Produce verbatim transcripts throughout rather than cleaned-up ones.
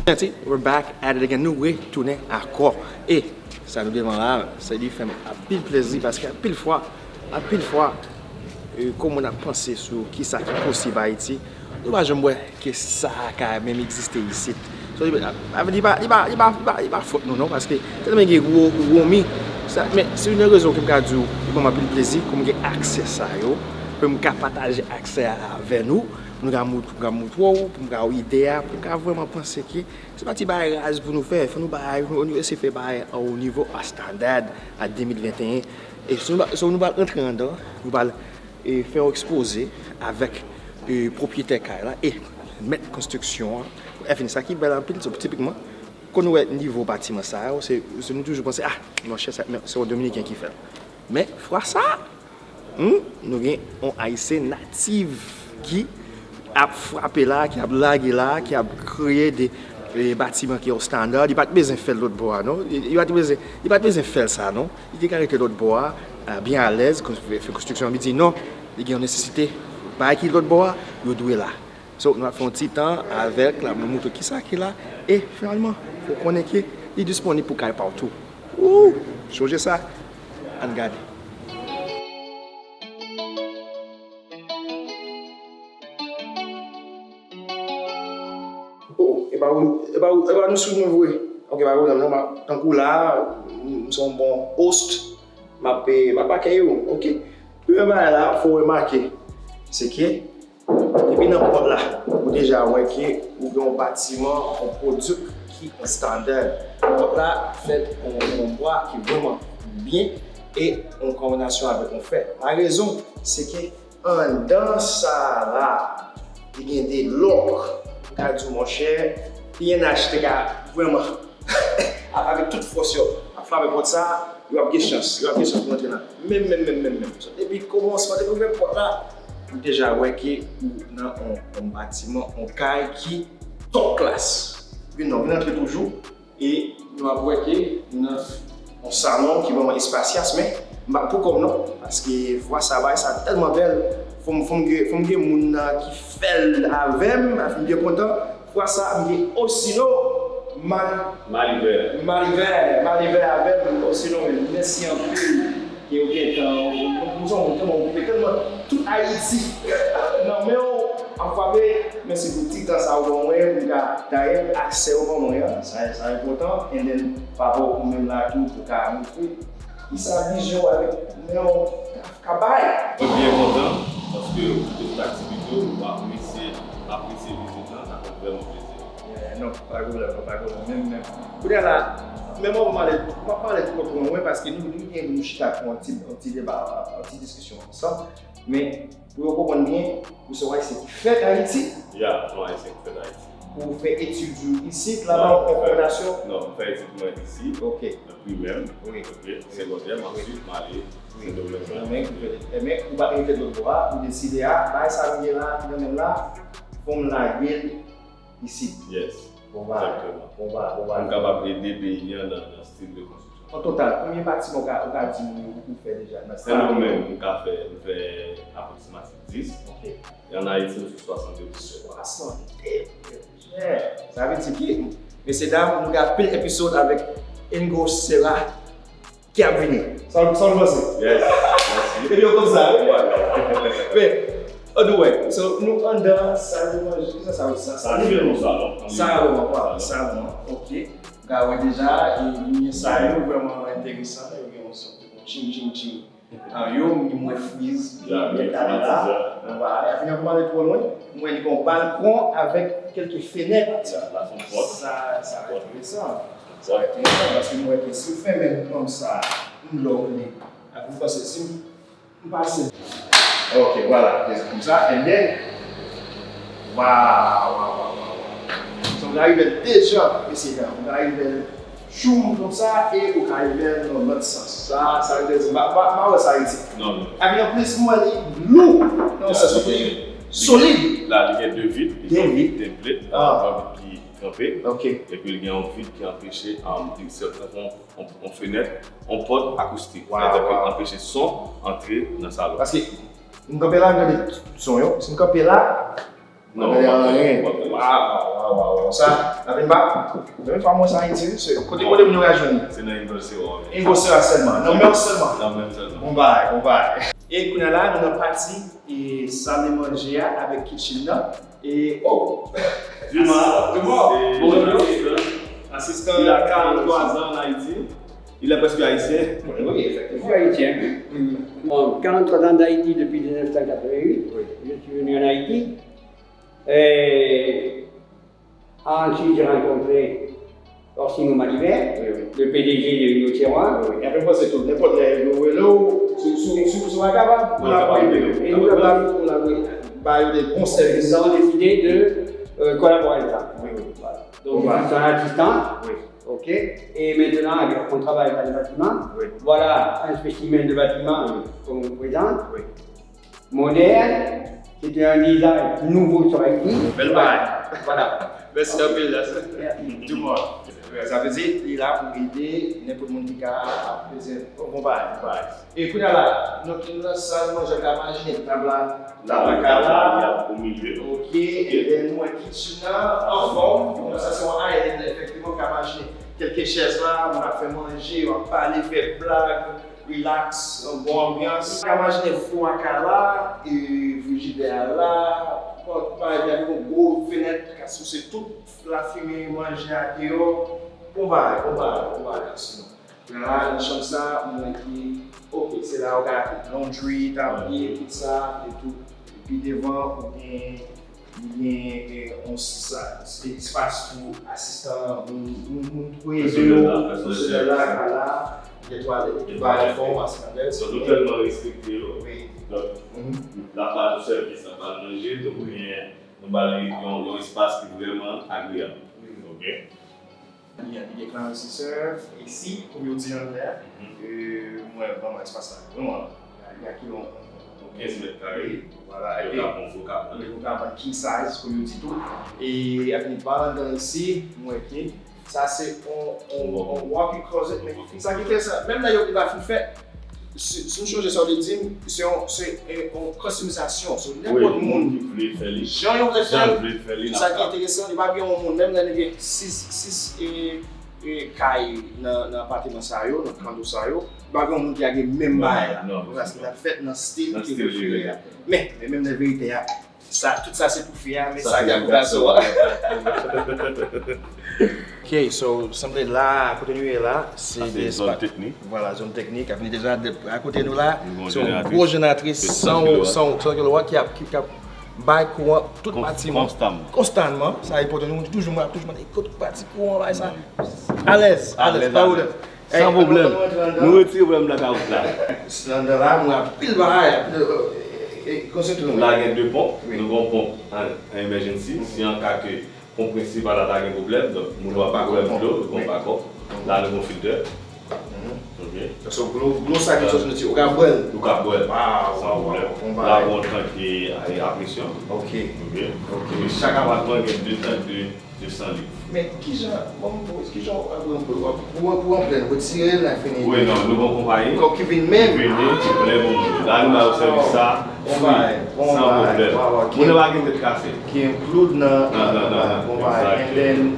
We're back at it again. Nou retounen ankò. E sa nou devan la, sa li fè m anpil plezi paske anpil fwa, anpil fwa, e, kon moun ap panse sou kisa ki posib Ayiti, nou pa janm wè ke sa ka menm egziste isit. So, li, li pa, li pa, li pa, li pa, li pa fòt nou non, paske tèlman gen gwo, gwo mi, sa, men se youn nan rezon ke m ka di w, li ban m anpil plezi, ke m gen aksè sa yo, ke m ka pataje aksè a avè nou, pou nou ka mout-, pou m ka montre w, pou m ka ide a, pou m ka vrèman panse ke se pa ti bagay raz pou nou fè, fò nou bay, nou, nou eseye fè bagay a o nivo a standard a de mil venteyen. E si nou, si nou pral rantre anndan, nou pral, e, fè yon ekspoze avèk, e, pwopyetè kay la e mèt konstriksyon an. Anfen, sa ki bèl anpil, se tipikman, kon nou wè nivo batiman sa yo, se, se nou toujou panse, ah, monchè, sa, men se yon Dominiken ki fè l. Men, fwa sa, Hmm? Nou gen yon Ayisyen natif ki ap frape la, ki ap lage la, ki ap kreye de, e, batiman ki o standard. Li pa t bezwen fè l lòt bò a, non. Li, li pa t bezwen, li pa t bezwen fè l sa, non. Li te ka rete lòt bò a, a, byen alèz, kon-, fè, fè konstriksyon an. Li di non, li gen yon nesesite. Bagay ki lòt bò a, yo dwe la. So, nou ap fè yon ti tan avèk la, nou montre kisa ki la, e finalman, fò w konnen ke li disponib pou kay pa w tou. Woo! Chonje sa? Ann gade. Oh, e pa ou, e pa ou, e pa nou sou nou vre. Ok, pa pwoblèm non, m ap, tankou la, m se yon bon host, m ap, m ap akèyi w, ok? Premye bagay la, fò w remake, se ke, depi nan pòt la, ou deja wè ke ou gen yon batiman, yon pwodui ki standard. Pòt la fèt an, an bwa ki vrèman byen e an konbinasyon avèk yon fè. La rezon, se ke anndan sa la, li gen de lòk. M ka di w, monchè, P N H te ka vrèman, avèk tout fòs yo, ap frape pòt sa, yo ap gen chans, yo ap gen chans pou rantre la. Menm, menm, menm, menm, menm. So, depi kòmansman, depi ouvè pòt la, ou deja wè ke ou nan yon, yon batiman, yon kay ki top class. Vin non, vin antre toujou. E nou ap wè ke nou nan yon salon ki vrèman espasyas, men m pa pou kò m non, paske fwa sa bagay sa tèlman bèl, fò m, fò m gen, fò m gen moun nan ki fè l avè m, m byen kontan. Fwa sa, m gen Osino Mal-, Malivè. Malivè, Malivè avè m, Osino, men mèsi anpil. Ke ou gentan, ou, ou, ou se yon moun tèlman okipe, tèlman tout Ayiti nan men w ap frape. Mèsi pou ti tan sa ou ban mwen, pou m ka, dayè, aksè ou ban mwen an, sa, sa enpòtan. And then, pa rapò ou menm la tou, pou ka montre kisa vizyon w avèk men w ka, ka bay. Mwen byen kontan, paske ou kite tout aktivite w, ou apresye, apresye vizit lan, sa fè m vrèman plezi. Yeah, non, pa gen pwoblèm, non, pa gen pwoblèm. Menm, menm. Kounye a la, menm anvan m ale, m ap pale twò twò lwen paske nou, nou gen pou nou chita pou yon ti, yon ti deba, yon ti diskisyon ansanm. Men, pou yo konprann byen, ou se yon Ayisyen ki fèt Ayiti. Ya, m se yon Ayisyen ki fèt Ayiti. Ou fè etid ou isit, la, non, ou fè fondasyon? Non, m fè etid mwen isit. Ok. Nan primè m. Wi. Ok, segondè m, answit m ale Sendomeng. Sendomeng, ou fè, men ou pa t rete lòt bò a, ou deside, a, bagay sa m gen la, ki nan men m la, fò m lage l isit. Yes. Bon bagay. Egzakteman. Bon bagay, bon bagay. Pou m kapab ede peyi an nan, nan stil de konstriksyon. An total, konbyen batiman ou ka, ou ka di m ou, ou fè deja nan sa? Sendomeng, m ka fè, m fè apwoksimatif dis. Ok. E an Ayiti, m sou swasannde pwojè. Swasannde pwojè. Sa vle di ke, mesye dam, nou gen anpil episode avèk Ingo Sera ki ap vini. Sa, sa w panse? Yes, mèsi. Epi yo konn sa, wi. Wi. Men, anyway, so, nou anndan sal de manje. Kisa sa, sa, sa, sa, se yon salon. Salon, wi, salon, ok. Ou ka wè deja, e, limyè sa yo vrèman enteresan, yo gen yon sòt de tching, tching, tching. Ah, yo, m wè friz, ya, men kamera, bon, ba, afin an pale twò lwen, m wè li gen yon balkon avèk kèlke fenèt. Ya, la se yon pòt. Sa, sa enteresan. Sa enteresan, paske m wè ke si w fèmen l kòmsa, m lè w vle. Afin m panse si m, m pase. Ok, vwala, se konmsa, and then, waw, waw, waw, waw, waw. So, m ka rive l de jan, mesye dam, m ka rive l tchoum konmsa e ou ka rive l nan lòt sans. Sa, sa vle di, m pa, m pa, m pa wè sa isit. Non, non. Epi anplis, m wè li lou, nan yon sans, li solid. La, li gen de vit, li gen yon vit template, ah, yon vit ki kanpe. Ok. Epi li gen yon vit ki anpeche, um, di, se tankou yon, yon fenèt, yon pòt akoustik. Waw, waw. Sètadi ki anpeche son antre nan salon. Paske m kanpe la, m tande son yo. Si m kanpe la, non, m pa tande anyen. Waw, waw, waw. Sa, la vin ba, premye fwa mwen sa Ayiti, wi, se kote, kote moun yo ka jwenn li? Se nan Inverse World. Inverse World sèlman, nan men w sèlman. Nan men m sèlman. Bon bagay, bon bagay. E kounye a la, nou nan pati e sal de manje a avèk kitchen nan. E, oh! Duma, Duma, bonjou. Asistan, il a quarante-trois ans en Haïti. Il est presque haïtien. Oui, effectivement. Je suis haïtien. Bon, quarante-trois ans d'Haïti depuis dix-neuf cent quatre-vingt-huit. Oui. Je suis venu en Haïti. Et ensuite, j'ai rencontré Orsino Malivert, oui, oui, le P D G de Rio Terroir. Oui, oui. E apre mwen se tou, nenpòt lè yo rele w, si, si, si, si w pa kapab, ou la pou ede yo. E nou la pou, ou la pou ba yo de bon sèvis. Nous avons décidé de euh, collaborer ensemble. Oui, oui. Voilà. Donc, je suis à distance. Oui. OK. Et maintenant, on travaille dans le bâtiment. Oui. Voilà un spécimen de bâtiment qu'on vous présente. Oui. Moderne, c'est un design nouveau sur Haïti. Bèl bagay. Voilà. Mèsi anpil, Duma. Sa vle di, li la pou ede nenpòt moun ki ka ap bezwen. Bon, bon bagay, bon bagay. E kounye a la, nou, nou nan sal manje, ka imajine tab la, tab la ka la. OK, ebyen nou wè kitchen nan anfòm. Bon, sa se yon island, efektivman, ka imajine kèlke chèz la, moun ap fè manje, yo ap pale, fè blag, relax, yon bon anbyans. Ka imajine fou a ka la, e frijidè a la, pòt pa, epi avèk yon gwo fenèt ki ka souse tout lafimen manje a deyò. Bon bagay, bon bagay, bon bagay, sinon. La, nan chanm sa, mwen ki, ok, se la ou ka laundry, tapye, tout sa, e tou. Epi devan, ou gen, ou gen, eh, on sa, espas pou asistan, moun, moun, moun pou ede yo, pèsonèl la, pèsonèl la, ka la, gen twalèt, tout bagay fò, asistan. Donk, nou tèlman respekte yo. Wi. Donk, la pa nou sèvis, la pa nou manje, donk, nou gen, nou ba li yon, yon espas ki vrèman agreyab. Wi. Ok? Li gen, li gen climatiseur, A C, kòm yo di anglè a. Mhm. Euh, mwen, vrèman, espas la, vrèman, li gen yon, yon, yon kenz mèt kare. Wi, vwala, yo ka pran, yo ka pran king size, kòm yo di tou. E, epi, pa anndan isi, mwen, ki, sa se yon, yon, yon walk-in closet, men sa ki enteresan, menm lè yo te pa fin fèt, si, si m chonje sa w te di m, se yon, se, eh, yon kostimizasyon. So, nenpòt moun, jan yo vle fè l, jan yo vle fè l, se sa ki enteresan, li pa gen yon moun, menm lè nou gen sis, sis, eh, eh, kay nan, nan apateman sa yo, nan kondo sa yo, li pa gen yon moun ki a gen menm bagay la. Non, non, paske l ap fèt nan stil ke yo fè a. Men, men menm nan verite a, sa, tout sa se pou fi a, men sa ki ap gason an. Ok, so, sanble la, kote nou ye la, se de zòn teknik. Vwala, zòn teknik. Epi deja, akote nou la, se yon gwo jeneratris san, san, san kilowatt ki ap, ki, ki ap bay kouran tout batiman. Konstamman. Konstamman. Sa enpòtan, nou toujou, mwen ap toujou mande, kote pati kouran, bay sa. Alèz, alèz, pa pwoblèm. San pwoblèm. Nou retire pwoblèm blakawout la. Anndan la, mwen anpil bagay, anpil, eh, konsantre nou. La gen de ponp, nou gen yon ponp an, an emergency. Si an ka ke ponp prensipal la ta gen pwoblèm, donk moun yo ap gen pwoblèm dlo, nou gen yon backup. La nou gen yon filtè. Ok. Donk se dlo, dlo sa ki soti nan tiyo, ou ka bwè l. Ou ka bwè l. San pwoblèm. La gen yon tank ki a, a presyon. Ok. Ok. Chak apatman gen de tank de de san lit. Men kijan, bon, kijan w ap ranpli, w ap, pou, pou ranpli l, retire l, la fini. Wi, non, nou gon konpayi. Kòb ki vin menm. Vini, ki plen pou moun. La, nou ba yo sèvis sa, free, san pwoblèm. Moun nan pa gen tèt kase. Ki include nan, nan, nan, nan, nan. Bon bagay. And then,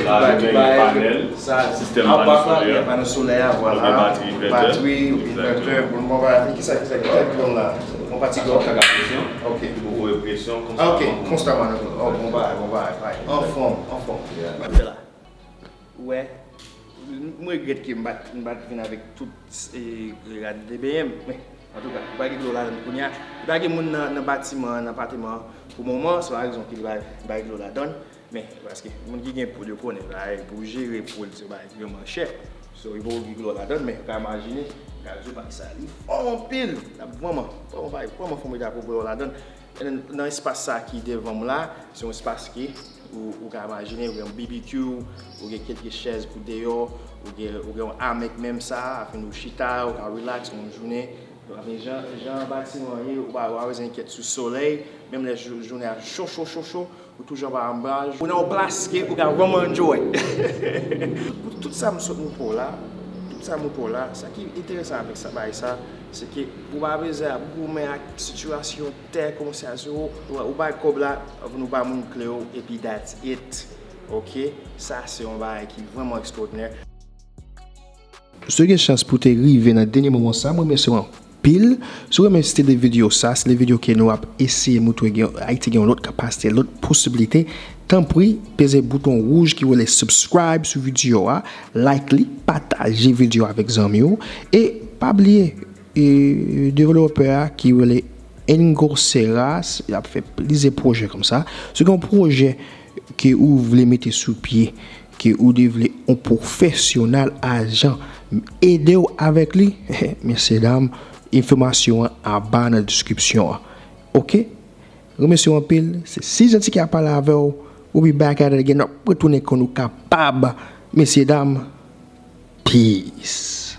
la, nou gen panèl, sistèm panèl solè. Gen panèl solè a, vwala. Gen batri, inverter. Batri, inverter, bon, bon bagay. Kisa, kisa, kisa ki la? Yon pati gòm. Tank a presyon. Ok. Pou voye presyon konstaman. Ah, ok, konstaman. Oh, bon bagay, bon bagay, bagay. Anfòm, anfòm. Yeah. Mwen fè la. Ou wè, m regrèt ke m pa t, m pa t vin avèk tout, e, rad de benyen m. Men, antouka, li pa gen dlo ladann kounye a. Li pa gen moun nan, nan batiman an, nan apateman an. Pou moman, se pa rezon ke li pa, li pa gen dlo ladann. Men, paske moun ki gen poul yo konnen, bagay pou jere poul, se bagay ki vrèman chè. So, yo poko gen dlo ladann, men ou ka imajine, gaz yo bay sa, li fò anpil. L ap vrèman, vrèman bay, vrèman fò mete ak dlo ladann. And then, nan espas sa ki devan m la, se yon espas ki, ou, ou ka imajine, ou gen yon B B Q, ou gen kèlke chèz pou deyò, ou gen, ou gen yon amèk menm sa, afin ou chita, ou ka relax, yon jounen. Epi jan, jan batiman an ye, ou pa, ou pa bezwen enkyèt sou solèy, menm lè jou-, jounen an cho, cho, cho, cho, ou toujou anba anbraj. Ou nan yon plas ke ou ka vrèman enjoy. Pou tout sa m sot montre w la, tout sa m montre w la, sa ki enteresan avèk sa, bagay sa, se ke ou pa bezwen ap goumen ak sitiyasyon tè kòmsi a zewo, ou, ou bay kòb la, nou ba moun kle yo, epi that's it. Ok, sa se yon bagay ki vrèman ekstraòdinè. Si w gen chans pou te rive nan dènye moman sa, mwen remèsye w anpil. Si w renmen stil de videyo sa, se de videyo ke nou ap eseye moutre gen Ayiti gen yon lòt kapasite, lòt posiblite. Tanpri, peze bouton wouj ki rele subscribe sou videyo a, like li, pataje videyo avèk zanmi w, e pa bliye e, developè a ki rele Engo Serras, l ap fè plizyè pwojè konsa. Si w gen yon pwojè ke ou vle mete sou pye, ke ou te vle yon pwofesyonal ajan ede w avèk li, mesye dam, enfòmasyon an anba nan deskripsyon an. Ok? Remèsye w anpil. Se Sijan Tiki a pale avè w. We'll be back at it again. N ap retounen kon nou kapab. Mesye dam, peace.